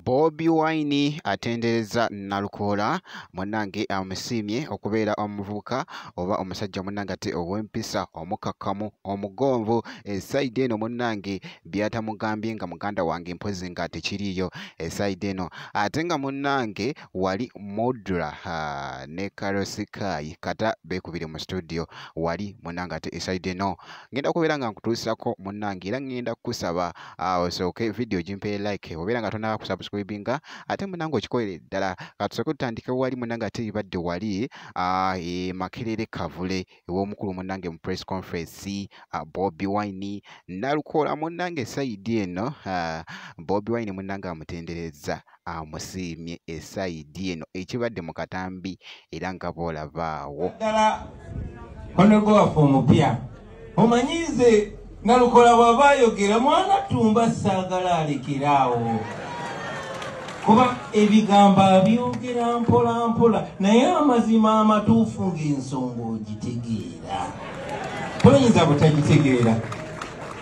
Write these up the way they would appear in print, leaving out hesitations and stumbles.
Bobi Wine atendereza Nalukoola munnange amusiimye okubeera omuvubuka oba omusajja munnange ate ow'empisa omukakkamu omugonvu. Esayidi eno munnange byatamugambye nga muganda wange mpozi nga tekiriiyo esayidi eno, ate nga munnange wali Mudra ne Karosikayi kata beekubire mu studio wali munnange ate esayidi eno. Ngenda kubeera nga nkutuusako munnange era ngenda kukusaba osooke video gimpe like obeera nga tonaba kusubscribinga ate munange okikolere ddala. Katusooke tutandike wali munange ate ibadde wali Makerere Kavule ew'omukulu munnange mu press conference Bobi Wine Nalukoola munnange esayidi eno. Bobi Wine munnange amutenderezza amusiimye esayidi eno ekibadde mu katambi era nga bw'olabaawo. Ddala honorable waffe omupya omanyize Nalukoola bw'aba ayogera mwana tumba saagala alekeraawo kuba ebigambo abyogera mpola mpola naye amazima amatuufu ng'ensonga ogitegeera toyinza butagitegeera.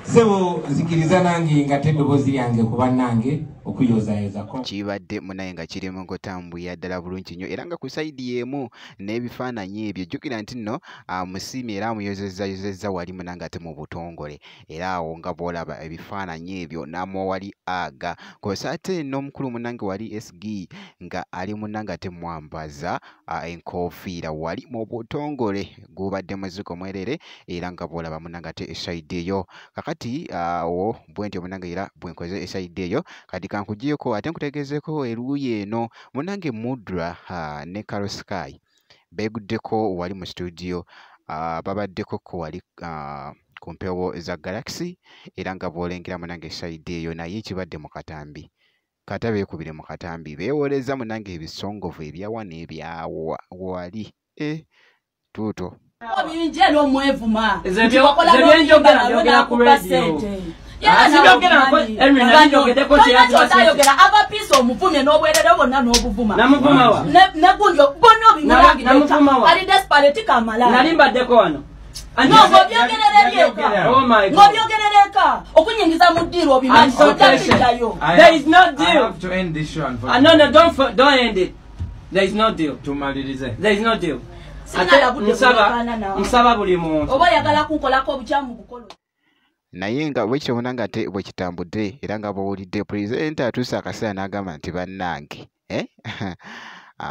Ssebo nzikiriza nange nga teddoboozi lyange ku bannange okuyozaayozako. Kibadde munaye nga kiri mu kutambulira ddala bulungi nnyo era nga ku sayidi y'emu n'ebifaananyi ebyo jjukira nti nno amusiimye era amuyozezayozezza wali munange ate mu butongole era awo nga bw'olaba ebifaananyi ebyo n'amuwa wali aga kw'ossa ate n'omukulu munnange wali SG nga ali munnange ate mwambaza enkofiira wali mu butongole gubadde muzigo mwerere era nga bw'olaba munnange ate esayidi eyo. Kakati awo bwe ntyo munnange era bwe nkoze esayidi eyo. Kati kankugyeko ate nkutegeezeeko eruuyi eno munnange Mudra ne Karosikayi beeguddeko wali mu studio, babaddeko ko wali ku mpewo za Galaxy era nga bw'olengera munnange esayidi eyo naye ekibadde mu katambi kata beekubire mu katambi beewoleza munnange ebisongovu ebyawa n'ebyawa wali tuuto. Bingi era omwevuma Nze byenjogera njogera ku radio. Ayogera ava piisa omuvumye n'obwerere bwonna n'obuvuma. Namuvuma wa? Negunjo bonna obimulangidde. Namuvuma wa? Ali desperate kamala. Nali mbaddeko wano. No, ng'obyogerera eri eka. Oh my God. Ng'obyogerera eka. Okunyingiza mu ddiiro obimanyi. I'm so patient. Ojja There is no I deal. have to end this show, unfortunately. No, don't end it. There is no deal. Tumalirize. There is no deal. Sina Ate labudde kulekaana nawe. nsaba buli muntu. Oba oyagala kunkolako obukyamu bukolo. Naye nga bwekityo munange ate bwe kitambudde era nga bw'owulidde pulezidenti atuuse akaseera n'agamba nti bannange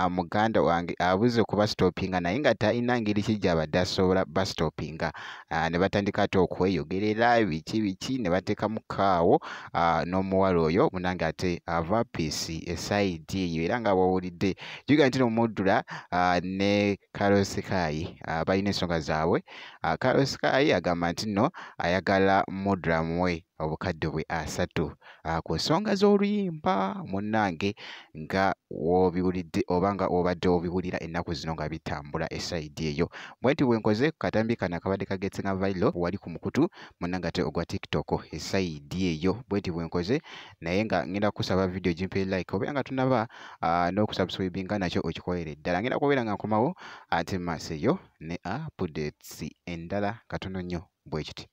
muganda wange abuze okubasitopinga naye nga talina ngeri ki gy'abadde asobola basitopinga. Ne batandika ate okweyogerera biki biki ne bateekamu kaawo n'omuwala oyo munange ate ava piisi esayidi eyo era nga bw'owulidde jjukira nti no Mudra ne Karosikayi balina ensonga zaabwe. Karosikayi agamba nti nno ayagala Mudra amuwe obukadde bwe 3 ku nsonga z'oluyimba munnange nga w'obiwulidde oba nga obadde obiwulira ennaku zino nga bitambula esayidi eyo. Bwe nti bwe nkoze ku katambi kano akabadde kageetse nga viral wali ku mukutu munnange ate ogwa TikTok esayidi eyo. Bwe nti bwe nkoze naye nga ngenda kusaba video gimpe like obeera nga tonaba n'okusubscribinga nakyo okikolere ddala. Ngenda kubeera nga nkomawo ate mu maaso eyo ne updates endala katono nnyo bwe kiti.